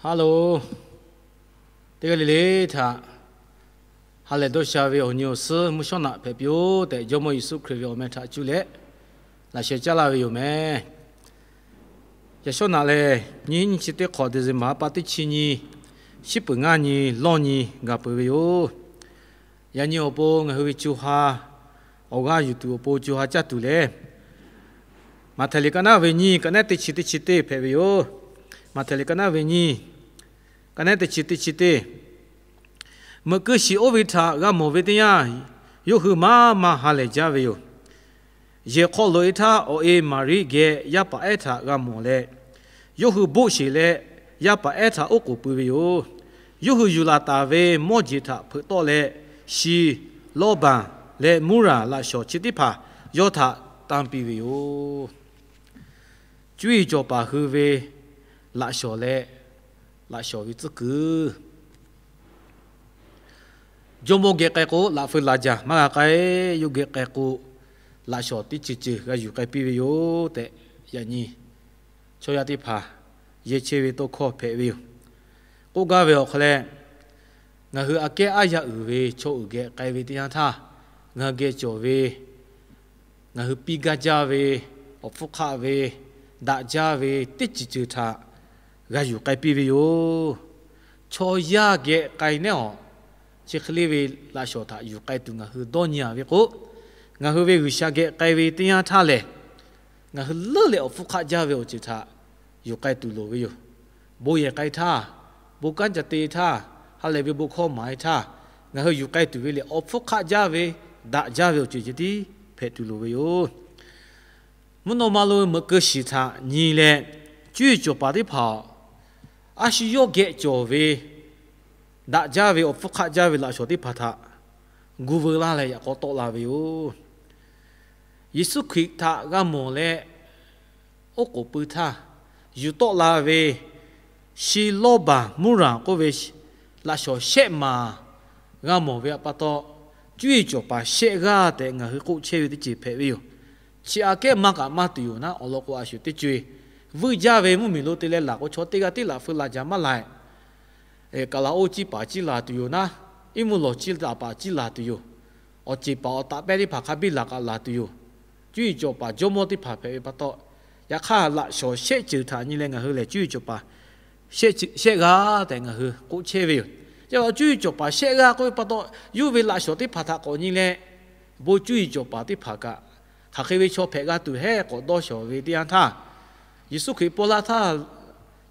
Hello, teˇ g'aˇ le le htaꞈ ha lehˬ dawˇ sha ve awˬ nyi awˬ suhˉ mvuhˇ shawˉ naꞈ hpehꞈ piˇ-oˆ tehꞈ, Jawˇmawˇ Yeˍsuˆ Hkriꞈ ve awˬ meh htaꞈ cuˇ leh laꞈ sheh caˉ laˇ ve yoˬ meh. Yaꞈ shawˉ naꞈ lehˬ, nyiˇ hinˉ nyiˇ chi teˇ hk'awꞈ December ha pa teˇ chi nyi, shiˉ peuˍ ngaˇ nyi lawˇ nyi gaˬ peuˬ ve yoˬ. Yaꞈ nyi awˬ pon ngaˬ hui ve co ha awˬ g'aˇ yuˬ tuˬ awˬ pon co ha caˇ tuˬ lehˬ, Maꞈhtehˍ liꞈ ka naˉ ve nyiˇ, ka nehˉ teˇ chi teˇ chi teˇ hpehꞈ ve yoˬ. Maꞈhtehˍ liꞈ ka naˉ ve nyiˇ, ka nehˉ teˇ chi teˇ chi teˇ. Meuꞈ keu shiˍ oˇ ve htaꞈ g'a mawˬ ve teˇ yanˇ, yawˇ hui maˇ maˇ ha lehˬ jaˇ ve yoˬ. Yehˬ hk'aw loꞈ-e htaˇ, awˬ e Maˍriˆ geh yaˇ paˍ ehˉ htaꞈ g'a mawˬ leh, yawˇ hui boˆ sheˬ leh yaˇ paˍ ehˉ htaꞈ oˉ k'oˍ pui ve yoˬ. Yawˇ hui yuˬ laˬ taˍ ve mawˇ jeˬ htaꞈ hpeuꞈ tawˆ leh, shi, lawˇ baˬ, leh muˇraˬ laꞈ shawnˍ chi teˇ hpaˍ yawˇ htaꞈ tanˇ piˇ ve yoˬ. Cuˇ yiˍ cawˬ paˍ hui ve laꞈ shawnˍ leh laꞈ shawnˍ ve tcuhˉ kuiˬ. Jawˇmawˇ geh k'ai k'o, laꞈ feu laꞈ jaˬ maˇ g'a k'ai. Yawˇ geh k'ai k'o, laꞈ shawnˍ teˇ ceuˬ ceuˬ g'a yuˬ k'ai piˇ ve yoˬ tehꞈ, yaꞈ nyi chaw yaˇ teˇ hpaˍ yehˇ chehˇ ve tawˇ hkawˇ hpehꞈ ve yoˬ. K'oˆ gaˇ ve awˬ hk'aw leh, ngaˬ hui aꞈ kehˉ aˉ yaˇ uiˍ ve chaw uiˍ geh k'ai ve teˇ yanˇ htaˇ, ngaˬ hui geh cawˬ ve, ngaˬ hui piˇ gaˇ jaˇ ve, awˬ hpfuhˇ hk'aˆ ve, daꞈ jaˇ ve teˇ ceuˬ ceuˬ htaꞈ g'a yuˬ k'ai piˇ ve yoˬ. Chaw yaˇ geh k'ai nehˉ awˬ, chi hk'e le ve laꞈ shawnˍ htaꞈ yuˬ k'ai tuˬ ngaˬ hui dawˇ nyi-a ve k'o, ngaˬ hui ve G'uiˬsha geh k'ai ve teˇ yanˇ htaˇ lehˬ, ngaˬ hui leuˉ leh awˬ hpfuhˇ hk'aˆ jaˇ ve awˬ ceuˬ htaꞈ yuˬ k'ai tuˬ loˍ ve yoˬ. Bon yehˬ k'ai htaˇ, bon kanˉ ca te htaˇ, ha lehˬ ve bon hkawˇ maˍ-e htaˇ, ngaˬ hui yuˬ k'ai tuˬ ve lehˬ, awˬ hpfuhˇ hk'aˆ jaˇ ve, daꞈ jaˇ ve awˬ ceuˬ ceh tiˉ hpehꞈ tuˬ loˍ ve yoˬ. Mvuhˇ naw ma lo meuꞈ keu shiˍ htaꞈ nyi leh, cuˇ yiˍ cawˬ paˍ teˇ hpaˍ a shu yawˇ geh cawˬ ve, daꞈ jaˇ ve awˬ hpfuhˇ hk'aˆ jaˇ ve laꞈ shawnˍ teˇ hpaˍ htaꞈ gu veu laˇ leh yaꞈ k'aw tawˆ la ve yoˬ. Yeˍsuˆ Hkriꞈ htaꞈ g'a mawˬ leh oˉ k'oˍ pui htaˇ, yuˬ tawˆ la ve shi, lawˇ baˬ, muˇraˬ k'oˆ ve laꞈ shawnˍ shehˆ maˍ g'a mawˬ ve pa taw, cuˇ yiˍ cawˬ paˍ shehˆ g'aˇ tehꞈ ngaˬ hui k'oˆ chehˇ ve teˇ ceuˬ hpehꞈ ve yoˬ. Chi aꞈ kehˉ maˇ kaꞈ maˇ tuˬ yoˬ naˉ, awˬ lawn k'o a shu teˇ co-e vuiˇ jaˇ ve mvuhˇmiˬ lo te leh laˬ k'o, chaw teˇ g'aˇ tiˉ laꞈ feu laˬ jaˇ maˇ laˬ. Kaˍlaˍ oˇ ciˇ paˍ ciˇ laˬ tuˬ yoˬ naˉ, iˉ mvuhˇ lawˬ ciˇ taˍ paˍ ciˇ laˬ tuˬ yoˬ. Awˬ ceˬ paˍ awˬ taꞈ pehˇ teˇ hpaˍ hk'a biˇ laˬ k'aꞈ laˬ tuˬ yoˬ. Cuˇ yiˍ cawˬ paˍ jawˇmawˇ teˇ hpaˍ hpehꞈ ve pa taw, yaꞈ hk'aˇ laꞈ shawnˍ shehˆ ceuˬ htaꞈ nyi leh ngaˬ hui lehˬ cuˇ yiˍ cawˬ paˍ shehˆ g'aˇ tehꞈ ngaˬ hui k'oˆ chehˇ ve yoˬ. Chi cuˇ yiˍ cawˬ paˍ shehˆ g'aˇ k'oˆ ve pa taw, yawˇ ve laꞈ shawnˍ teˇ hpaˍ htaꞈ k'awꞈ nyi leh, bon cuˇ yiˍ cawˬ paˍ teˇ hpaˍ kaꞈ hk'aˬ hk'e ve chaw hpehꞈ g'a tuˬ hehˉ k'awꞈ dawˇ shawˍ ve teˇ yanˇ htaˇ, Yeˍsuˆ Hkriꞈ paw laˇ htaˇ,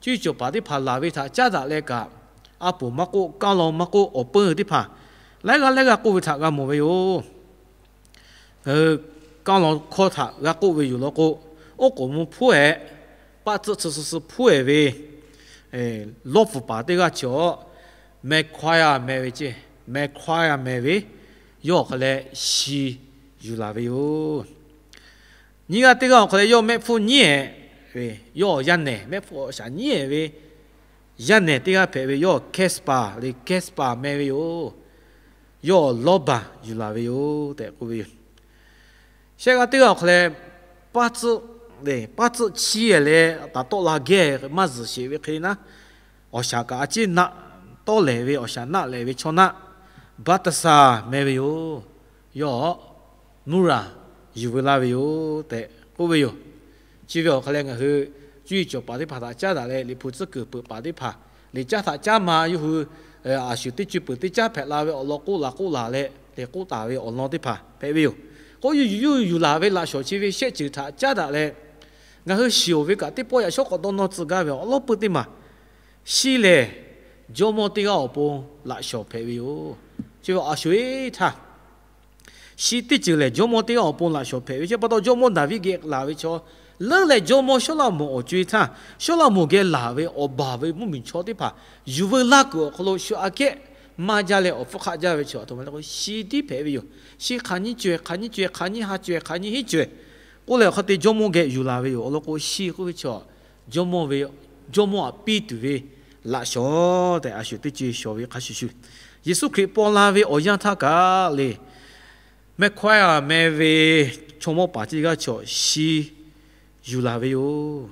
cuˇ yiˍ cawˬ paˍ teˇ hpaˍ laˬ ve htaꞈ caˉ daꞈ leh kaꞈ, a poˍ maˇ k'oˆ, kanˇ law maˇ k'oˆ, awˬ peu teˇ hpaˍ laiˉ g'aˇ laiˉ g'aˇ k'oˆ ve htaꞈ g'a mawˬ ve yoˬ. Kanˇ law hkawˇ htaꞈ g'a k'oˆ ve yoˬ law k'o, oˉ k'oˍ mvuh hpuˉ-ehˍ, paˆ tcuhˆ tsuhˇ suh suh hpuˉ-ehˍ ve lawˇ pfuhˍ paˍ teˇ g'aˇ chi awˬ, Mehˍhkawˇyaˇ meh ve ce, Mehˍhkawˇyaˇ meh ve, yawˇ awˬ hk'aw leh shi yuˬ laˬ ve yoˬ. Nyiˇ g'aˇ teˇ g'aˇ awˬ hk'aw leh yawˇ mehˆ hpfuhˇ nyiˉ-ehˍ ve, yawˇ yaˇ nehˬ mehˆ hpfuhˇ awˬ shaˍ nyiˉ-ehˍ ve, yaˇ nehˬ teˇ g'aˇ hpehꞈ ve yawˇ Kehˉsaˍpaˍ le, Kehˉsaˍpaˍ meh ve yoˬ. Yawˇ lawˇbaˬ yuˬ laˬ ve yoˬ tehꞈ k'oˆ ve yoˬ. Shehˆ g'aˇ teˇ g'aˇ awˬ hk'aw leh paˆ tcuhˆ, paˆ tcuhˆ chiˇ-ehˍ leh taˍ tawˆ la geh maˇ zuhˬ sheˍ ve hk'e naˉ, awˬ shaˍ kaꞈ a ciˉ naˆ tawˇ lehˍ ve awˬ shaˍ naˆ lehˍ ve chaw naˆ Baˆtaˍsaˍ meh ve yoˬ. Yawˇ muˇraˬ yuˬ veu laˇ ve yoˬ tehꞈ k'oˆ ve yoˬ. Chi ve awˬ hk'aw leh ngaˬ hui cuˇ yiˍ cawˬ paˍ teˇ hpaˍ htaꞈ caˉ daꞈ leh Liꞈ hpu tcuhˉ kuiˬ peuˬ paˍ teˇ hpaˍ, liꞈ caˉ htaꞈ caˉ ma yawˇ hui a shu teˇ co-e peuˬ teˇ caˉ hpehꞈ la ve awˬ lawn k'oˆ laˬ k'oˆ laˬ leh lehˬ k'oˆ taˍ ve awˬ lawn teˇ hpaˍ hpehꞈ ve yoˬ. K'o yuˬ yuˬ yuˬ laˬ ve laꞈ shawnˍ chi ve shehˆ ceuˬ htaꞈ caˉ daꞈ leh, ngaˬ hui shiˍ-oˬ ve kaꞈ teˇ pawˆ yaꞈ shawˉ k'awꞈ dawˇ nawˇ tcuh gaˇ ve awˬ lawˉ pui teˇ maˬ, shi lehˬ jawˇmawˇ teˇ g'aˇ awˬ pon laꞈ shawnˍ hpehꞈ ve yoˬ. Chi ve a shu eˬ htaˇ, shi teˇ ceuˬ lehˬ jawˇmawˇ teˇ g'aˇ awˬ pon laꞈ shawnˍ hpehꞈ ve. Chi pa taw jawˇmawˇ Daˍviˆ geh laˬ ve chaw leuˉ leh jawˇmawˇ Sawˉlaꞈmonˍ awˬ co-e htaˇ, Sawˉlaꞈmonˍ geh laˬ ve awˬ baˬ ve mvuhˇmiˬ chaw teˇ hpaˍ yuˬ veu laˇ kuiˬ awˬ hk'aw lo shu aꞈ kehˉ maˇ jaˇ leh awˬ hpfuhˇ hk'aˆ jaˇ ve chaw aˬ htoꞈ ma le k'o, shi tiˉ hpehꞈ ve yoˬ. Shi hk'aˬ nyiˇ co-e, hk'aˬ nyiˇ co-e, hk'aˬ nyiˇ ha co-e, hk'aˬ nyiˇ hinˉ co-e k'oˆ leh awˬ hk'aˇ te jawˇmawˇ geh yuˬ laˬ ve yoˬ. Awˬ lawn k'o shi k'oˆ ve chaw, jawˇmawˇ ve, jawˇmawˇ aꞈ piˇ tuˬ ve laꞈ shawnˍ tehꞈ a shu teˇ co-e shawˍ ve hk'a shuˍ shuˍ, Yeˍsuˆ Hkriꞈ paw la ve awˬ yanˇ htaˇ kaꞈ le, Mehˍhkawˇyaˇ meh ve chaw mawˇ paˍ teˇ g'aˇ chaw shi yuˬ laˬ ve yoˬ.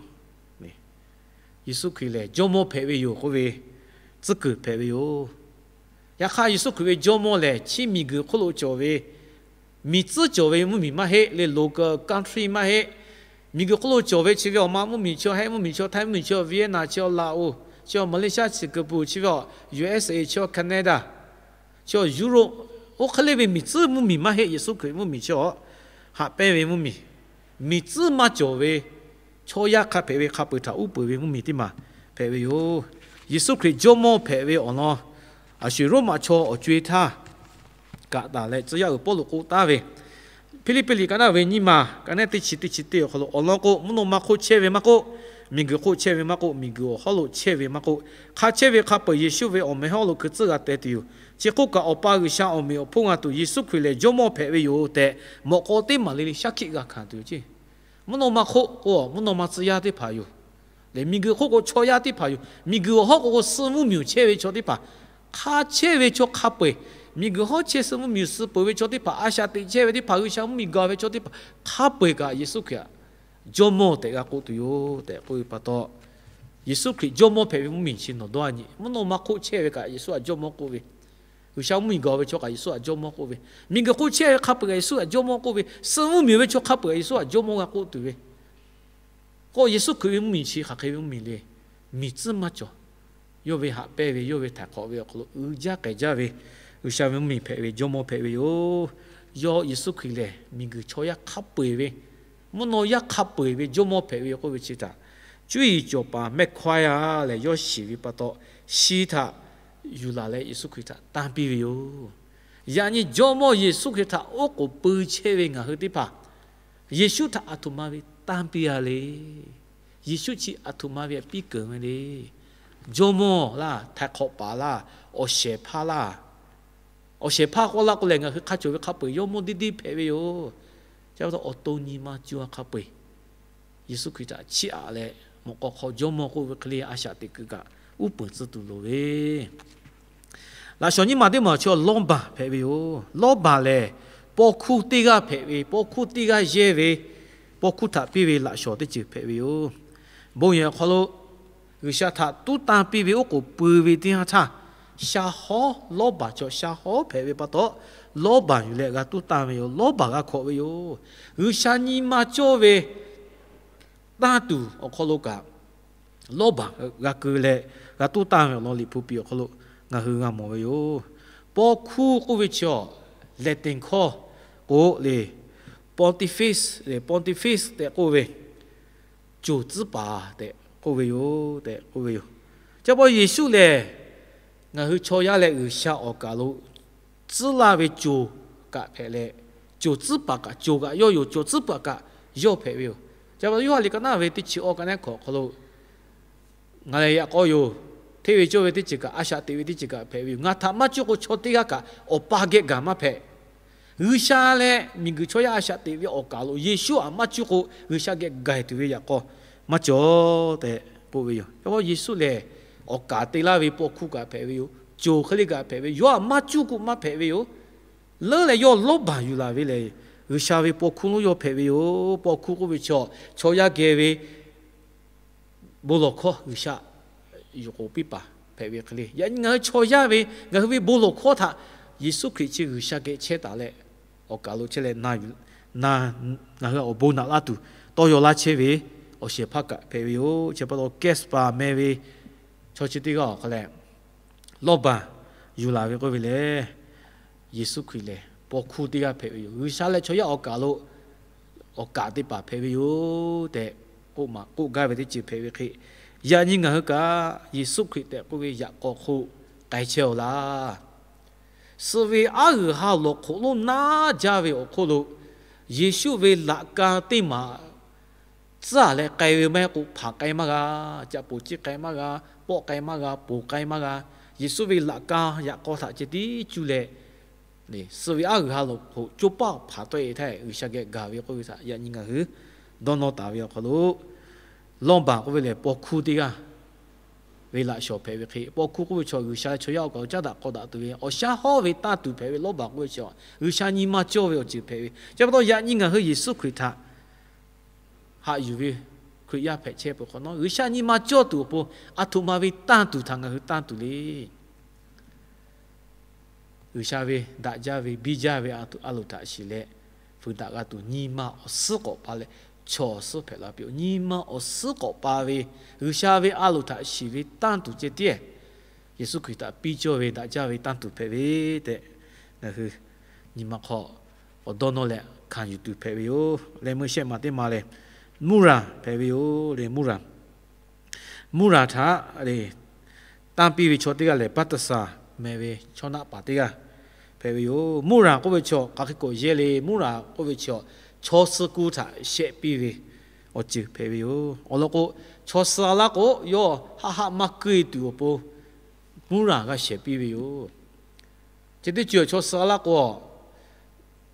Yeˍsuˆ Hkriꞈ lehˬ Jawˇmawˇ hpehꞈ ve yoˬ k'oˆ ve tcuhˉ kuiˬ hpehꞈ ve yoˬ. Yaꞈ hk'aˇ, Yeˍsuˆ Hkriꞈ ve Jawˇmawˇ lehˬ chi miˬguiˬ hk'oˆ lo cawˬ ve miˬ tcuhˉ cawˬ ve mvuhˇmiˬ maˇ heˆ le, local country maˇ heˆ. Miˬguiˬ hk'oˆ lo cawˬ ve chi ve awˬ ma mvuhˇmiˬ, chaw Hehˉ mvuhˇmiˬ, chaw Htaiˇ mvuhˇmiˬ, chaw Vietnam, chaw Laos, chaw Malaysia, Singapore, chi ve awˬ U S A, chaw Canada, chaw Europe, oˇ hk'e le ve miˬ tcuhˉ mvuhˇmiˬ maˇ heˆ. Yeˍsuˆ Hkriꞈ mvuhˇmiˬ chi awˬ haꞈ pehnˇ ve mvuhˇmiˬ, miˬ tcuhˉ maˇ cawˬ ve chaw yaˇ hk'a hpehꞈ ve hk'a peu-eˬ htaꞈ uˉ peunˍ ve mvuhˇmiˬ teˇ maˬ hpehꞈ ve yoˬ. Yeˍsuˆ Hkriꞈ Jawˇmawˇ hpehꞈ ve awˬ lawn, a shu-eˬ Roˉmaꞈ chaw awˬ co-e htaˇ kaꞈ taˍ leh tcuh yaˇ uiˍ Pawˇluꞈ k'oˆ taˍ ve, Hpiˇliˇpiˆ liꞈ ka naˆ ve nyiˇ maˬ ka naˆ teˇ chi teˇ chi teˇ awˬ hk'aw lo, awˬ lawn k'o, mvuhˇ naw ma hk'oˆ chehˇ ve maˇ k'oˆ, miˬguiˬ hk'oˆ chehˇ ve maˇ k'oˆ, miˬguiˬ awˬ hawˉ lo chehˇ ve maˇ k'oˆ, hk'a chehˇ ve hk'a peu-eˬ Yeˍsuˆ ve awˬ meh hawˉ lo hkui tcuhˉ g'a teh tuˬ yoˬ. Chi hk'oˆ kaꞈ, Awˬ pa G'uiˬsha awˬ meꞈ awˬ hponˇ g'a tuˬ Yeˍsuˆ Hkriꞈ lehˬ Jawˇmawˇ hpehꞈ ve yoˬ tehꞈ, mawꞈ k'aw teˇ maˬ le le shaˉ hkiˆ g'a hkanˍ tuˬ yoˬ ceˇ. Mvuhˇ naw ma hk'oˆ k'o, mvuhˇ naw ma tcuh yaˇ teˇ hpaˍ yoˬ. Lehˬ, miˬguiˬ hk'oˆ k'o chaw yaˇ teˇ hpaˍ yoˬ. Miˬguiˬ awˬ hawˉ k'o, k'o suh mvuhˇmiˬ chehˇ ve chaw teˇ hpaˍ, hk'a chehˇ ve chaw hk'a peu-eˬ, miˬguiˬ hawˉ chehˇ suh mvuhˇmiˬ suh peuˬ ve chaw teˇ hpaˍ, a shaꞈ teꞈ chehˇ ve teˇ hpaˍ, G'uiˬsha mvuhˇmiˬ gaˬ ve chaw teˇ hpaˍ hk'a peu-eˬ kaꞈ Yeˍsuˆ Hkriꞈ htaꞈ Jawˇmawˇ tehꞈ g'a k'oˆ tuˬ yoˬ tehꞈ k'oˆ ve pa taw, Yeˍsuˆ Hkriꞈ Jawˇmawˇ hpehꞈ ve mvuhˇmiˬ chi nawˬ dawˇ a nyi. Mvuhˇ naw ma hk'oˆ chehˇ ve kaꞈ Yeˍsuˆ htaꞈ Jawˇmawˇ k'oˆ ve, G'uiˬsha mvuhˇmiˬ gaˬ ve chaw kaꞈ Yeˍsuˆ htaꞈ Jawˇmawˇ k'oˆ ve, miˬguiˬ hk'oˆ chehˇ ve hk'a peu-eˬ kaꞈ Yeˍsuˆ htaꞈ Jawˇmawˇ k'oˆ ve, suh mvuhˇmiˬ ve chaw hk'a peu-eˬ kaꞈ Yeˍsuˆ htaꞈ Jawˇmawˇ g'a k'oˆ tuˬ ve k'o, Yeˍsuˆ Hkriꞈ ve mvuhˇmiˬ chi hk'aˬ hk'e ve mvuhˇmiˬ le. Miˬ tcuhˉ maˇ cawˬ. Yawˇ ve haꞈ pehnˇ ve, yawˇ ve htaiˍ hk'awꞈ ve awˬ hk'aw lo uiˍ jaˇ k'ai jaˇ ve G'uiˬsha ve mvuhˇmiˬ hpehꞈ ve Jawˇmawˇ hpehꞈ ve yoˬ. Yawˇ Yeˍsuˆ Hkriꞈ lehˬ miˬguiˬ chaw yaˇ hk'a peu-eˬ ve, mvuhˇ naw yaˇ hk'a peu-eˬ ve Jawˇmawˇ hpehꞈ ve k'oˆ ve chi htaꞈ cuˇ yiˍ cawˬ paˍ mehˇ hkawehˇ a lehˬ yawˇ shiˍ ve pa taw, shi htaꞈ yuˬ laˬ leh Yeˍsuˆ Hkriꞈ htaꞈ tanˇ piˇ ve yoˬ. Yaꞈ nyi Jawˇmawˇ Yeˍsuˆ Hkriꞈ htaꞈ oˉ k'oˍ pui chehˇ ve ngaˬ hui teˇ hpaˍ, Yeˍsuˆ htaꞈ aˬ htoꞈ ma ve tanˇ piˇ a le. Yeˍsuˆ chi aˬ htoꞈ ma ve piˇ keunˍ ve le. Jawˇmawˇ laˇ, htaiˍ hk'awꞈ paˍ laˇ, awˬ shehˍ hpaˇ laˇ. Awˬ shehˍ hpaˇ k'oˆ laˇ k'o lehˬ, ngaˬ hui hk'a cawˬ ve hk'a peu-eˬ yawˇ mawˇ deˇ deˇ hpehꞈ ve yoˬ. Chi pa taw awˬ to nyi ma co a hk'a peu-eˬ Yeˍsuˆ Hkriꞈ htaꞈ chiˇ aꞈ leh, mawꞈ k'aw hk'aw Jawˇmawˇ k'oˆ ve hk'e le a shaꞈ teꞈ kuiˬ kaꞈ uˉ peunˍ tcuh tuˬ loˍ ve Laꞈ shawˍ nyiˇ maˬ teˇ maˬ chi lawˇbaˬ hpehꞈ ve yoˬ. Lawˇbaˬ lehˬ, paw hkuˇ teˇ g'aˇ hpehꞈ ve, paw hkuˇ teˇ g'aˇ yehˇ ve, paw hkuˇ htaꞈ piˇ ve laꞈ shawˍ teˇ ceuˬ hpehꞈ ve yoˬ. Bon yehˬ awˬ hk'aw lo G'uiˬsha htaꞈ tuˉ tanˇ piˇ ve oˉ k'oˍ pui ve teˇ yanˇ htaˇ, sha hawˉ, lawˇbaˬ chaw sha hawˉ hpehꞈ ve pa taw, lawˇbaˬ yuˬ leh g'a tuˉ tanˇ ve yoˬ. Lawˇbaˬ g'a hkawꞈ ve yoˬ. G'uiˬsha nyi ma cawˇ ve tanˇ tuˬ awˬ hk'aw lo kaꞈ, lawˇbaˬ g'a keu leh g'a tuˉ tanˇ ve awˬ lawn Liꞈ hpu piˍ awˬ hk'aw lo ngaˬ hui g'a mawˬ ve yoˬ. Paw hkuˇ k'oˆ ve chi awˬ Latin hkawˇ k'o le, pontifex, pontifex tehꞈ k'oˆ ve, coˬ tcuhˉ paˍ tehꞈ k'oˆ ve yoˬ tehꞈ k'oˆ ve yoˬ. Chi pa taw Yeˍsuˆ lehˬ, ngaˬ hui chaw yaˇ leh G'uiˬsha awˬ kaˍ lo tcuhˉ laˇ ve coˬ kaꞈ hpehꞈ leh, coˬ tcuhˉ paˍ kaꞈ, coˬ kaꞈ yawˇ yoˬ, coˬ tcuhˉ paˍ kaꞈ yawˇ hpehꞈ ve yoˬ. Chi pa taw Yoˇhanˬ liꞈ ka naˆ ve teˇ chi awˬ ka naˆ hkawꞈ awˬ hk'aw lo, ngaˬ lehˬ yaꞈ k'aw yoˬ, hteˇ ve cawˇ ve teˇ ceuˬ kaꞈ, a shaꞈ teꞈ ve teˇ ceuˬ kaꞈ hpehꞈ ve yoˬ. Ngaˬ htaꞈ maˇ cuˇ k'o chaw teˇ g'aˇ kaꞈ Awˬ pa geh gaˬ maˇ hpehꞈ. G'uiˬsha leh miˬguiˬ chaw yaˇ a shaꞈ teꞈ ve awˬ kaˍ lo Yeˍsuˆ htaꞈ maˇ cuˇ k'o G'uiˬsha geh gaˬ tuˬ ve yaꞈ k'aw maˇ cawˬ tehꞈ k'oˆ ve yoˬ. Yeˍsuˆ lehˬ, awˬ kaˍ te laˇ ve paw hkuˇ kaꞈ hpehꞈ ve yoˬ. Coˬ hk'e le kaꞈ hpehꞈ ve yoˬ. Yawˇ htaꞈ maˇ cuˇ k'o maˇ hpehꞈ ve yoˬ. Leuˉ leh yawˇ lawˇbaˬ yuˬ laˬ ve lehˬ, G'uiˬsha ve paw hkuˇ lonˉ yawˇ hpehꞈ ve yoˬ. Paw hkuˇ k'oˆ ve chaw, chaw yaˇ geh ve bon lawˬ hkawˇ G'uiˬsha yuˬ k'oˍ piˇ paˍ hpehꞈ ve hk'e le, yaꞈ nyi ngaˬ hui chaw yaˇ ve ngaˬ hui ve bon lawˬ hkawˇ htaꞈ Yeˍsuˆ Hkriꞈ chi G'uiˬsha geh chehˇ taˍ leh, awˬ kaˍ lo chehˇ leh na yuˬ, na, ngaˬ hui awˬ bon naꞈ laˇ tuˬ tawˇ yaw laˇ chehˇ ve awˬ shehˍ hpaˇ kaꞈ hpehꞈ ve yoˬ. Chi pa taw Kehˉsaˍpaˍ meh ve chaw chi teˇ g'aˇ awˬ hk'a leh lawˇbaˬ yuˬ laˬ ve k'oˆ ve lehˬ, Yeˍsuˆ Hkriꞈ lehˬ paw hkuˇ teˇ g'aˇ hpehꞈ ve yoˬ. G'uiˬsha leh chaw yaˇ awˬ kaˍ lo awˬ kaˍ teˇ paˍ hpehꞈ ve yoˬ tehꞈ k'oˆ maˍ k'oˆ gaˇ ve teˇ ceuˬ hpehꞈ ve hk'e, yaꞈ nyi ngaˬ hui kaꞈ Yeˍsuˆ Hkriꞈ tehꞈ k'oˆ ve yaꞈ k'aw hk'oˆ k'ai chehˇ-aw laˇ. Suh ve aˉ g'uiˬ ha lawˬ hk'oꞈ lonˉ naˉ jaˇ ve awˬ hk'oˆ lo Yeˍsuˆ ve laꞈ ka teˇ maˬ tcuhˉ-a leh k'ai ve maˇ heˆ k'o, hpanˍ k'ai maˇ g'a, caꞈ poˍ ciˇ k'ai maˇ g'a, pawˆ k'ai maˇ g'a, poˬ k'ai maˇ g'a. Yeˍsuˆ ve laꞈ ka yaꞈ k'aw htaꞈ ceh tiˉ cuˇ leh, suh ve aˉ g'uiˬ ha lawˬ hk'oꞈ coˇ paˆ hpanˍ tawˆ-e htaˇ G'uiˬsha geh gaˬ ve k'oˆ ve htaꞈ yaꞈ nyi ngaˬ hui dawˇ nawˇ taˍ ve awˬ hk'aw lo, lawˇbaˬ k'oˆ ve lehˬ paw hkuˇ teˇ g'aˇ ve laꞈ shawˍ hpehꞈ ve hk'e, paw hkuˇ k'oˆ ve chaw G'uiˬsha leh chaw yaˇ awˬ kaˍ lo caˉ daꞈ k'aw daꞈ tuˬ ve awˬ shaˉ hawˉ ve tanˇ tuˬ hpehꞈ ve lawˇbaˬ k'oˆ ve chi, G'uiˬsha nyi ma cawˇ ve awˬ ceuˬ hpehꞈ ve. Chi pa taw yaꞈ nyi ngaˬ hui Yeˍsuˆ Hkriꞈ htaꞈ haꞈ yuˬ ve Hkriꞈ yaˇ hpehꞈ chehˇ peuˬ hk'awꞈ nawˉ, G'uiˬsha nyi ma cawˇ tuˬ awˬ pon, aˬ htoꞈ ma ve tanˇ tuˬ htaꞈ ngaˬ hui tanˇ tuˬ le. G'uiˬsha ve daꞈ jaˇ ve biˇ jaˇ ve a loˍ htaꞈ shiˍ leh, fuiˍ daꞈ g'a tuˬ nyi ma awˬ suhˉ k'awꞈ pa leh, chaw awˬ suhˉ hpehꞈ la piˇ-oˬ. Nyi ma awˬ suhˉ k'awꞈ pa ve, G'uiˬsha ve a loˍ htaꞈ shiˍ ve tanˇ tuˬ ceh tiˉ, Yeˍsuˆ Hkriꞈ htaꞈ piˇ cawˇ ve daꞈ jaˇ ve tanˇ tuˬ hpehꞈ ve tehꞈ, ngaˬ hui nyi ma hk'aw awˬ dawˇ nawˇ leh hkanˍ yuˬ tuˬ hpehꞈ ve yoˬ. Leh meuˇ shehˆ ma teˇ ma lehˬ, muˇraˬ hpehꞈ ve yoˬ le. Muˇraˬ, muˇraˬ htaꞈ le tanˇ piˇ ve chaw teˇ g'aˇ lehˬ, Baˆtaˍsaˍ meh ve chaw naˆ paˍ teˇ g'aˇ hpehꞈ ve yoˬ. Muˇraˬ k'oˆ ve chaw hk'aˬ hk'e k'awꞈ yehˇ le. Muˇraˬ k'oˆ ve chaw, chaw suh ku htaꞈ shehˆ piˇ ve awˬ ceuˬ hpehꞈ ve yoˬ. Awˬ lawn k'o, chaw suh a laˇ k'o, yawˇ haˆ haˆ maˇ keu e tuˬ awˬ pon muˇraˬ g'a shehˍ piˇ ve yoˬ. Chi teˇ ceuˬ chaw suh a laˇ k'o,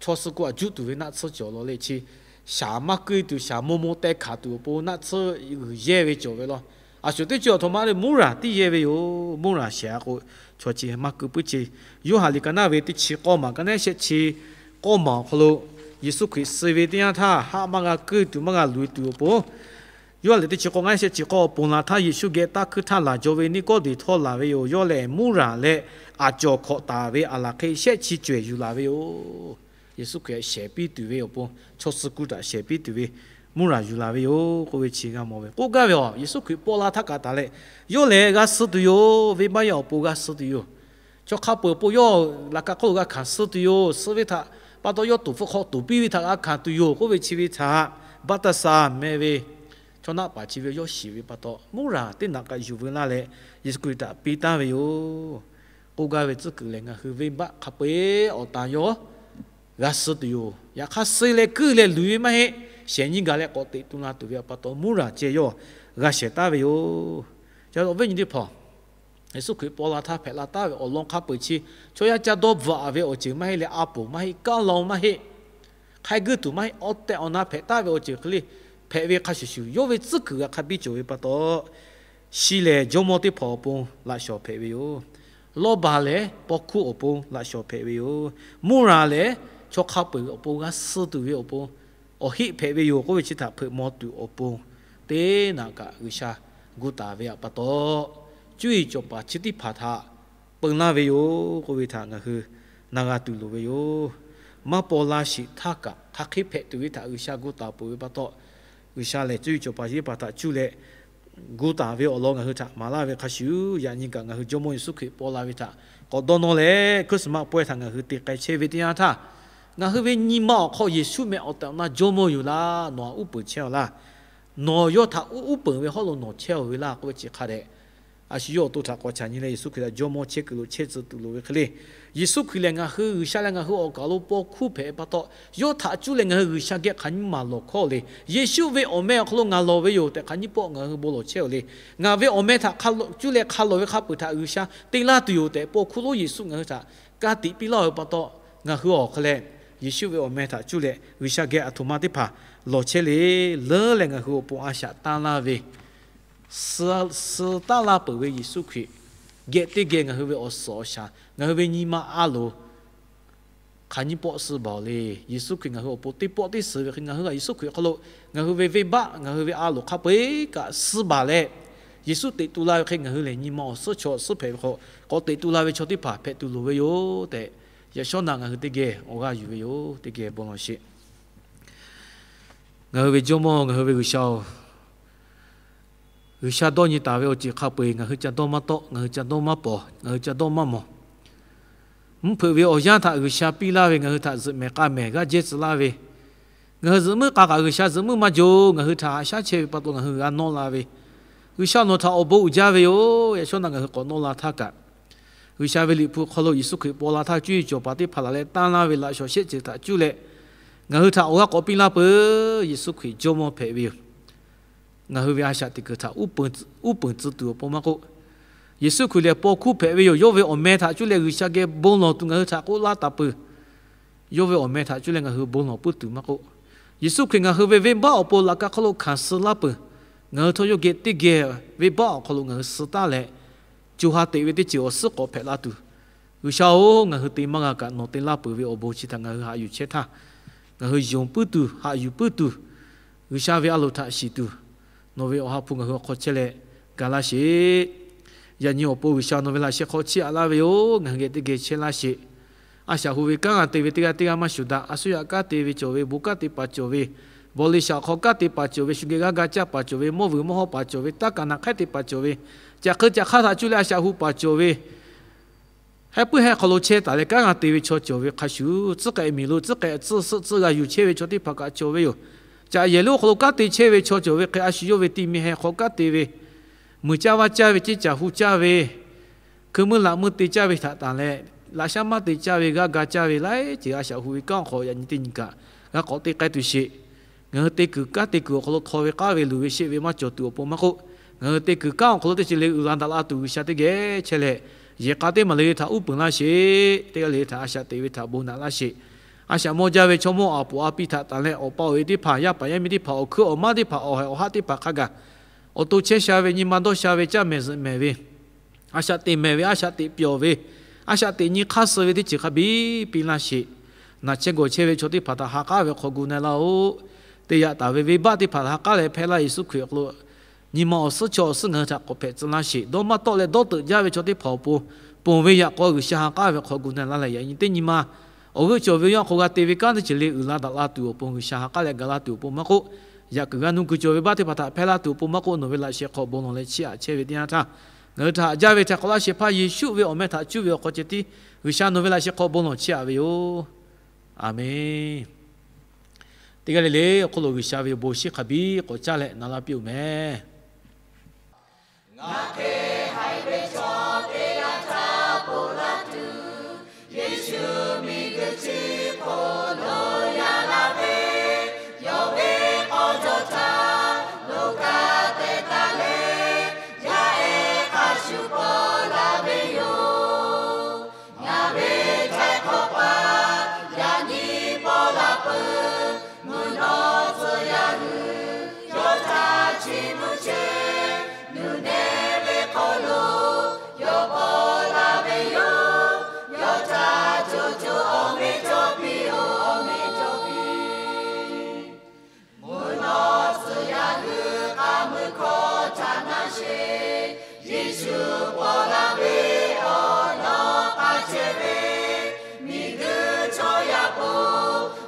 chaw suh ku aꞈ juˆ tuˬ ve naˆ tsuhˇ cawˬ law le. Chi shaˍ maˇ keu e tuˬ, shaˍ maw maw teh hkanˍ tuˬ awˬ pon naˆ tsuhˇ g'uiˬ yehˇ ve cawˬ ve law. Aˬ shuˍ teˇ ceuˬ aˬ htoꞈ ma le, muˇraˬ tiˉ yehˇ ve yoˬ. Muˇraˬ shehˍ a k'o, chaw chi maˇ keu puiˉ ce. Yoˇhanˬ liꞈ ka naˇ ve teˇ chi k'awˇ maˬ, ka naˇ shehˆ chi k'awˇ maˬ awˬ hk'aw lo, Yeˍsuˆ Hkriꞈ suh ve teˇ yanˇ htaˇ, haˆ maˇ g'a keu e tuˬ, maˇ g'a luˬ e tuˬ awˬ pon, Yoˇhanˬ liꞈ teˇ chi k'awˇ, ka naˇ shehˆ chi k'awˇ, ponˬ laˬ htaˇ Yeˍsuˆ geh taˇ hkuiˇ htaˇ laˬ jaw ve Niˆkawˇdeˍ htawˇ laˬ ve yoˬ. Yawˇ lehˬ muˇraˬ leh aˬ cawˬ hkawꞈ taˍ ve aˬ laˬ hk'e shehˆ chi cawehˬ yuˬ laˬ ve yoˬ. Yeˍsuˆ Hkriꞈ shehˍ piˇ tuˬ ve awˬ pon, chaw suh ku htaꞈ shehˍ piˇ tuˬ ve muˇraˬ yuˬ laˬ ve yoˬ k'oˆ ve chi g'a mawˬ ve. K'oˆ gaˇ ve a, Yeˍsuˆ Hkriꞈ paw la htaˇ kaꞈ taˍ leh, yawˇ lehˬ g'a suh tuˬ yoˬ. Venˇbaˆ yaˇ awˬ pon g'a suh tuˬ yoˬ. Chaw hk'a peu-eˬ awˬ pon yawˇ laꞈ ka hk'oˆ lo g'a hkanˍ suh tuˬ yoˬ. Suh ve htaꞈ pa taw, yawˇ toˍ hpfuh hk'aw toˍ piˇ ve htaꞈ g'a hkanˍ tuˬ yoˬ k'oˆ ve chi ve htaꞈ, Baˆtaˍsaˍ meh ve chaw naˆ paˍ chi ve yawˇ shiˍ ve pa taw, muˇraˬ teˇ naꞈ kaꞈ yuˬ veu laˇ leh, Yeˍsuˆ Hkriꞈ htaꞈ piˇ taˍ ve yoˬ. K'oˆ gaˇ ve tcuhˉ kuiˬ lehˬ, ngaˬ hui venˇbaˆ hk'a peu-eˬ awˬ tan yawˇ g'a suh tuˬ yoˬ. Yaꞈ hk'aˇ, suh leh kuiˇ leh luˬ ve maˇ heˆ. Shehˍ nyi gaˬ leh k'awꞈ teꞈ tu la tuˬ ve pa taw, muˇraˬ ceh yawˇ g'a shehˍ taˍ ve yoˬ. Chi awˬ viˉ nyi teˇ hpaˍ, Yeˍsuˆ Hkriꞈ paw la htaˇ hpehꞈ la taˍ ve awˬ lawn hk'a peu-eˬ chi, chaw yaˇ ca dawˇ bvuhꞈ ve awˬ ceuˬ maˇ heˆ leh, a poˍ maˇ heˆ, kaˉ la-o maˇ heˆ, hk'a guˇ tuˬ maˇ heˆ, awˬ tehˬ awˬ na hpehꞈ taˍ ve awˬ ceuˬ hk'e le hpehꞈ ve hk'a shuˍ shuˍ, yawˇ ve tcuhˉ kuiˬ g'a hk'a biˇ cawˬ ve pa taw, shi lehˬ jawˇmawˇ teˇ hpaˍ awˬ pon laꞈ shawnˍ hpehꞈ ve yoˬ. Lawˇbaˬ lehˬ paw hkuˇ awˬ pon laꞈ shawnˍ hpehꞈ ve yoˬ. Muˇraˬ lehˬ chaw hk'a peu-eˬ awˬ pon g'a suh tuˬ ve awˬ pon awˬ heˆ hpehꞈ ve yoˬ k'oˆ ve chi htaꞈ hpeuꞈ maw tuˬ awˬ pon teˇ naꞈ kaꞈ G'uiˬsha gu taˍ ve pa taw, cuˇ yiˍ cawˬ paˍ chi teˇ hpaˍ htaꞈ peu laˇ ve yoˬ k'oˆ ve htaꞈ ngaˬ hui na g'a tuˬ loˍ ve yoˬ. Maˇ paw la sheˍ htaˇ kaꞈ hk'aˬ hk'e hpehꞈ tuˬ ve htaꞈ G'uiˬsha gu taˍ peuˬ ve pa taw, G'uiˬsha lehˬ cuˇ yiˍ cawˬ paˍ chi teˇ hpaˍ htaꞈ cuˇ leh gu taˍ ve awˬ lawn ngaˬ hui htaꞈ maˍ laˇ ve hk'a shuˍ, yaꞈ nyi kaꞈ ngaˬ hui Jawˇmawˇ Yeˍsuˆ Hkriꞈ paw la ve htaꞈ k'awꞈ dawˇ nawˇ leh, Christmas pawehˇ htaꞈ ngaˬ hui te k'ai chehˇ ve teˇ yanˇ htaˇ, ngaˬ hui ve nyi ma awˬ hk'aw Yeˍsuˆ meh awˬ tehˬ awˬ na Jawˇmawˇ yoˬ laˇ. Nawˬ htaꞈ uˉ peunˍ chehˇ-a laˇ. Nawˬ yawˇ htaꞈ uˉ peunˍ ve hawˉ lo nawˬ chehˇ-a ve laˇ k'oˆ ve chi hk'a dehꞈ, a shu yawˇ awˬ to htaꞈ k'awꞈ chaꞈ nyi leh Yeˍsuˆ Hkriꞈ htaꞈ Jawˇmawˇ chehˇ kuiˬ lo chehˇ tcuh tuˬ loˍ ve hk'e le. Yeˍsuˆ Hkriꞈ lehˬ ngaˬ hui G'uiˬsha leh ngaˬ hui awˬ kaˬ lo paw hkuˇ hpehꞈ pa taw, yawˇ htaꞈ cuˇ leh ngaˬ hui G'uiˬsha geh hk'aˬ nyiˇ maˬ lawˬ hkawˇ le. Yeˍsuˆ ve awˬ meh awˬ hk'aw lo ngaˬ lawˬ ve yoˬ tehꞈ hk'aˬ nyiˇ pawˆ ngaˬ hui bon lawˬ chehˇ-oˬ le. Ngaˬ ve awˬ meh htaꞈ cuˇ leh hk'a lawˬ ve hk'a peu-eˬ htaꞈ G'uiˬsha te laˇ tuˬ yoˬ tehꞈ, paw hkuˇ lonˉ Yeˍsuˆ ngaˬ hui htaꞈ ka tiꞈ piˇ laˇ-oˬ ve pa taw, ngaˬ hui awˬ hk'aw leh Yeˍsuˆ ve awˬ meh htaꞈ cuˇ leh G'uiˬsha geh aˬ htoꞈ ma teˇ hpaˍ lawˬ chehˇ le. Leuˉ leh ngaˬ hui awˬ pon a shaꞈ tanˇ laˇ ve, suh taˉ laˇ peuˬ ve Yeˍsuˆ Hkriꞈ geh teˇ geh ngaˬ hui ve awˬ suhˍ awˬ shaˍ, ngaˬ hui ve nyi ma a loˍ hk'aˬ nyiˇ pawˆ suh baˬ-oˬ le. Yeˍsuˆ Hkriꞈ ngaˬ hui awˬ pon teˇ pawˆ teˇ suhˍ ve hk'e, ngaˬ hui Yeˍsuˆ Hkriꞈ hk'aw lo ngaˬ hui ve venˇbaˆ, ngaˬ hui ve a loˍ hk'a peu-eˬ kaꞈ suh baˬ leh, Yeˍsuˆ teꞈ tu la ve hk'e ngaˬ hui lehˬ nyi ma awˬ suhˉ chaw awˬ suhˉ hpehꞈ ve hk'aw, k'awꞈ teꞈ tu la ve chaw teˇ hpaˍ hpehꞈ tuˬ loˍ ve yoˬ tehꞈ, yaꞈ shawˉ naꞈ ngaˬ hui teˇ geh awˬ g'aˇ yuˬ ve yoˬ. Teˇ geh bon lawˬ sheˍ. Ngaˬ hui ve Jawˇmawˇ, ngaˬ hui ve G'uiˬsha-oˬ, G'uiˬsha dawˇ nyi taˍ ve awˬ ceuˬ hk'a peu-eˬ ngaˬ hui ca dawˇ maˇ tawˆ, ngaˬ hui ca dawˇ maˇ pawˍ, ngaˬ hui ca dawˇ maˇ mawˬ. Mvuhˇ hpeuꞈ ve awˬ yanˇ htaꞈ G'uiˬsha piˇ laˇ ve ngaˬ hui htaꞈ zuhꞈ mehˍ k'a mehˍ g'aˇ jehˇ tcuh laˇ ve, ngaˬ hui zuhꞈ muiˉ k'a kaꞈ G'uiˬsha zuhꞈ muiˉ maˇ jaw, ngaˬ hui htaꞈ haꞈ shaˉ chehˇ ve pa taw ngaˬ hui g'a nawˇ la ve, G'uiˬsha nawˬ htaꞈ awˬ bon uiˍ jaˇ ve yoˬ. Yaꞈ shawˉ naꞈ ngaˬ hui k'awꞈ nawˇ la htaˇ kaꞈ, G'uiˬsha ve Liꞈ hpu hk'aw lo Yeˍsuˆ Hkriꞈ paw la htaˇ cuˇ yiˍ cawˬ paˍ teˇ hpaˍ laˬ leh tanˇ laˇ ve laꞈ shawnˍ shehˆ ceuˬ htaꞈ cuˇ leh, ngaˬ hui htaꞈ awˬ g'aˇ k'awꞈ piˇ laˇ peuˬ. Yeˍsuˆ Hkriꞈ Jawˇmawˇ hpehꞈ ve yoˬ. Ngaˬ hui ve a shaꞈ teꞈ kuiˬ htaꞈ uˉ peunˍ tcuh tuˬ awˬ pon maˇ k'oˆ, Yeˍsuˆ Hkriꞈ lehˬ paw hkuˇ hpehꞈ ve yoˬ. Yawˇ ve awˬ meh htaꞈ cuˇ leh G'uiˬsha geh bon lawˬ tuˬ ngaˬ hui htaꞈ k'oˆ laˇ taˍ peuˬ. Yawˇ ve awˬ meh htaꞈ cuˇ leh ngaˬ hui bon lawˬ puiˉ tuˬ maˇ k'oˆ, Yeˍsuˆ Hkriꞈ ngaˬ hui ve venˇbaˆ awˬ pon laꞈ ka hk'aw lo hkanˍ suh laˇ peuˬ. Ngaˬ hui htawˇ yawˇ geh teˇ geh venˇbaˆ awˬ hk'aw lo ngaˬ hui suh taˉ leh, co ha teꞈ ve teˇ ceuˬ awˬ suhˉ k'awꞈ hpehꞈ la tuˬ, G'uiˬsha-oˬ, ngaˬ hui te maˇ g'a kaꞈ nawˬ te laˇ peuˬ ve awˬ bon chi htaꞈ ngaˬ hui haꞈ yuˬ chehˇ htaˇ, ngaˬ hui yonˍ puiˉ tuˬ, haꞈ yuˬ puiˉ tuˬ, G'uiˬsha ve a loˍ htaꞈ shiˍ tuˬ, Nawˬ ve Awˬ ha hpu ngaˬ hui awˬ hk'aw chehˇ leh ga laˇ sheˍ. Yaꞈ nyi awˬ pon G'uiˬsha nawˬ ve laꞈ sheh hk'aw chiˇ aꞈ laˇ ve yoˬ. Ngaˬ hui geh teˇ geh chehˇ laˇ sheˍ. A shaꞈ hu ve kanˉ ngaˬ te ve teˇ g'aˇ teˇ g'aˇ maˇ shuˍ daꞈ. A shu yaꞈ kanˉ te ve cawˬ ve, bon kanˉ te paˍ cawˬ ve, baw le shaꞈ hk'aw kanˉ te paˍ cawˬ ve, shu geh g'aˇ ga caˇ paˍ cawˬ ve, mawˇ vuiˬ mawˇ hawˇ paˍ cawˬ ve, taˇ kaˍ naˍ hk'ehˉ te paˍ cawˬ ve, caꞈ hk'eu caꞈ hk'aˇ htaꞈ cuˇ leh a shaꞈ hu paˍ cawˬ ve, heh puiˉ heh hk'aw lo chehˇ taˍ leh kanˉ g'a te ve chaw cawˬ ve hk'a shuˍ, tcuhˉ k'ehꞈ miˬ lo tcuhˉ k'ehꞈ tcuhˇ suhˆ tcuhˇ g'a yuˬ chehˇ ve chaw teˇ hpaˍ kaꞈ cawˬ ve yoˬ. Caꞈ yehˬ lonˉ awˬ hk'aw lo kanˉ te chehˇ ve chaw cawˬ ve hk'e, a shu yawˇ ve ti mi heh hk'aw kanˉ te ve, muiˬ caˇ vaˇ caˇ ve, ceˇ caˬ hu caˇ ve, hkui meuˇ laꞈ meuˇ te caˇ ve htaꞈ tanˬ leh, laꞈ shaˉ maˇ te caˇ ve, g'aˇ ga caˇ ve laiˉ ceuˬ a shaꞈ hu ve kanˉ awˬ hk'aw yaꞈ nyi teˇ nyi kaꞈ g'a k'awꞈ te k'ai tuˬ sheˍ. Ngaˬ hui te kuiˬ kanˉ te kuiˬ awˬ hk'aw lo htaw ve k'aˉ ve luˬ ve sheˆ ve maˇ cawˬ tuˬ awˬ pon maˇ k'oˆ, ngaˬ hui te kuiˬ kanˉ awˬ hk'aw lo teˇ ceuˬ le uiˍ la daꞈ la tuˬ G'uiˬsha teˇ geh chehˇ leh, yehˬ k'a teˇ maˬ le le htaꞈ uˉ peunˍ laˇ sheˍ. Teˇ g'aˇ le le htaꞈ a shaꞈ teꞈ ve htaꞈ bon naꞈ laˇ sheˍ. A shaꞈ mawˇ jaˇ ve chaw mawˇ aˬ poꞈ a pi htaꞈ tanˬ leh, awˬ pa awˬ e teˇ hpaˍ, yaˇ paˍ yaˇ miˇ teˇ hpaˍ, awˬ hkuiˉ awˬ maˇ teˇ hpaˍ, awˬ haiˬ awˬ haˆ teˇ hpaˍ hk'a gaˬ awˬ to chehˇ sha ve, nyi ma dawˇ sha ve, caˇ mehˍ zuhꞈ mehˍ ve, a shaꞈ teꞈ mehˍ ve, a shaꞈ teꞈ pyawˬ ve, a shaꞈ teꞈ nyi hk'aˇ suh ve teˇ ceuˬ hk'a biˇ piˇ laˇ sheˍ. Naˬ chehˇ gawˬ chehˇ ve chaw teˇ hpaˍ htaꞈ ha k'aˉ ve hk'aw gu na-e laˇ-oˆ. Te yaꞈ taˍ ve venˇbaˆ teˇ hpaˍ htaꞈ ha k'aˉ leh hpehˇ laˇ Yeˍsuˆ Hkriꞈ awˬ hk'aw lo nyi ma awˬ suhˉ chaw awˬ suhˉ ngaˬ hui htaꞈ k'awꞈ hpehꞈ tcuh laˇ sheˍ. Dawˇ maˇ tawˆ leh dawˇ teuꞈ jaˇ ve chaw teˇ hpaˍ awˬ pon, ponˬ ve yaꞈ k'aw G'uiˬsha ha k'aˉ ve hk'aw gu na-e laˇ leh, yaꞈ nyi teˇ nyi ma awˬ g'euˆ cawˬ ve awˬ yanˇ hk'aw g'a te ve kanˉ teˇ ceuˬ le uiˍ la daꞈ la tuˬ awˬ pon G'uiˬsha ha k'aˉ leh ga laˇ tuˬ awˬ pon maˇ k'oˆ, yaꞈ kuiˬ g'a nu kuiˬ cawˬ ve baˆ teˇ hpaˍ htaꞈ hpehˇ laˇ tuˬ awˬ pon maˇ k'oˆ, nawˬ ve laꞈ sheh hk'aw bon lawˬ leh chiˇ aꞈ chehˇ ve teˇ yanˇ htaˇ, ngaˬ hui htaꞈ haꞈ jaˇ ve htaꞈ k'awꞈ laˇ shehˍ hpaˇ Yeˍsuˆ ve awˬ meh htaꞈ cuˇ ve awˬ hk'aw ceh tiˉ G'uiˬsha nawˬ ve laꞈ sheh hk'aw bon lawˬ chiˇ aꞈ ve yoˬ. A menˬ. Teˇ g'aˇ le le awˬ hk'aw lo G'uiˬsha ve bon shinˉ hk'a biˇ k'awꞈ caˇ leh na laˇ piˇ-oˬ meh. Ngaˬ hk'e haiˬ ve chaw teˇ g'aˇ htaꞈ ponˬ laˇ tuˬ, Yeˍsuˆ miˬguiˬ chi hk'oˆ lo yaꞈ la ve, yawˇ ve k'aw jawˇ htaꞈ lo kaꞈ te taˍ leh, yaˇ ehˉ hk'a shuˍ paw la ve yoˬ. Ngaˬ ve htaiˍ hk'awꞈ paˍ yaꞈ nyi paw la peuˬ. Mvuhˇ naw tcuh yaˇ hui yawˇ htaꞈ chiˇ mvuh chehˇ. Nuˬ nehˬ ve hk'aw lo yawˇ paw la ve yoˬ. Yawˇ htaꞈ co co awˬ meꞈ cawˬ piˇ-oˬ, awˬ meꞈ cawˬ piˇ. Mvuhˇ naw tcuh yaˇ hui k'aˬ mui hkawˇ htaꞈ na sheˍ. Yeˍsuˆ paw la ve awˬ lawn k'aꞈ chehˇ ve, miˬguiˬ chaw yaˇ po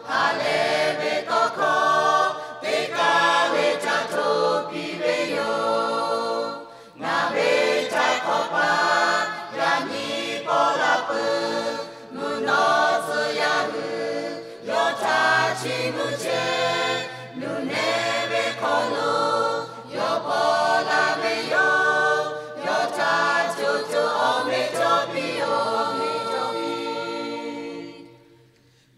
ha lehˬ ve tawˇ hkawˇ teˇ kaˬ le ca hto piˇ ve yoˬ. Ngaˬ ve htaiˍ hk'awꞈ paˍ yaꞈ nyi paw la peuˬ. Mvuhˇ naw tcuh yaˇ hui yawˇ htaꞈ chiˇ mvuh chehˇ. Nuˬ nehˬ ve hk'aw lo yawˇ paw la ve yoˬ. Yawˇ htaꞈ co co awˬ meꞈ cawˬ piˇ-oˬ, awˬ meꞈ cawˬ piˇ.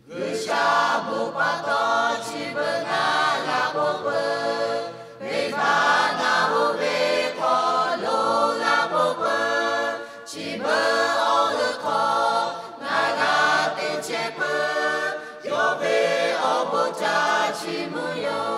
G'uiˬsha bon pa taw chi beuꞈ ngaˬ g'a ponˬ peuˬ. Venˇbaˆ naˬ hoꞈ ve hk'aw lo g'a ponˬ peuˬ. Chi beuꞈ awˬ g'euˆ hk'aw ngaˬ g'a te chehˇ peuˬ. Yawˇ ve awˬ bon htaꞈ chiˇ mvuh yoˬ.